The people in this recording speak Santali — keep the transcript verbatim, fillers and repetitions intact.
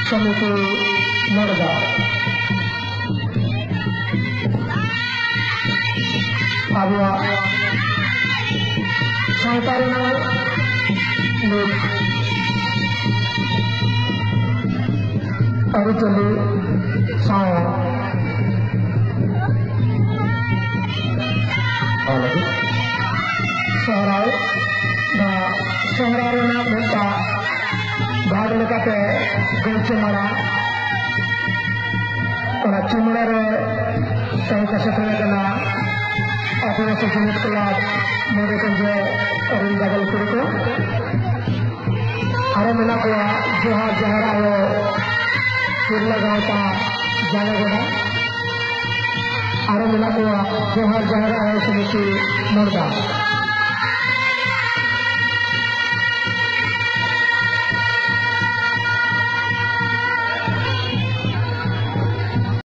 ᱥᱚᱢᱤᱛᱤ ᱢᱚᱲᱫᱟ᱾ ᱟᱵᱚᱣᱟᱜ ᱥᱟᱶᱛᱟ ᱨᱮᱱᱟᱜ ᱢᱤᱫ ᱟᱹᱨᱤᱪᱟᱹᱞᱤ ᱥᱟᱶ ᱥᱚᱦᱨᱟᱭ, ᱱᱚᱣᱟ ᱥᱚᱦᱨᱟᱭ ᱨᱮᱱᱟᱜ ᱢᱤᱫᱴᱟᱝ ᱵᱷᱟᱜᱽ ᱞᱮᱠᱟᱛᱮ ᱜᱟᱹᱭ ᱪᱩᱢᱟᱹᱲᱟ, ᱚᱱᱟ ᱪᱩᱢᱟᱹᱲᱟ ᱨᱮ ᱛᱮᱦᱮᱧ ᱠᱚ ᱥᱮᱴᱮᱨ ᱟᱠᱟᱱᱟ ᱟᱹᱫᱤᱵᱟᱹᱥᱤ ᱡᱩᱢᱤᱫ ᱠᱞᱟᱵᱽ ᱢᱚᱬᱮ ᱠᱚᱧᱡᱮ ᱨᱤᱱ ᱜᱟᱫᱮᱞ ᱠᱩᱲᱤ ᱠᱚ᱾ ᱟᱨᱚ ᱢᱮᱱᱟᱜ ᱠᱚᱣᱟ ᱡᱚᱦᱟᱨ ᱡᱟᱦᱮᱨ ᱟᱭᱳ, ᱛᱤᱨᱞᱟᱹ ᱜᱟᱶᱛᱟ ᱡᱟᱸᱜᱟ ᱜᱚᱰᱟ᱾ ᱟᱨᱚ ᱢᱮᱱᱟᱜ ᱠᱚᱣᱟ ᱡᱚᱦᱟᱨ ᱡᱟᱦᱮᱨ ᱟᱭᱳ ᱥᱚᱢᱤᱛᱤ ᱢᱚᱲᱫᱟ᱾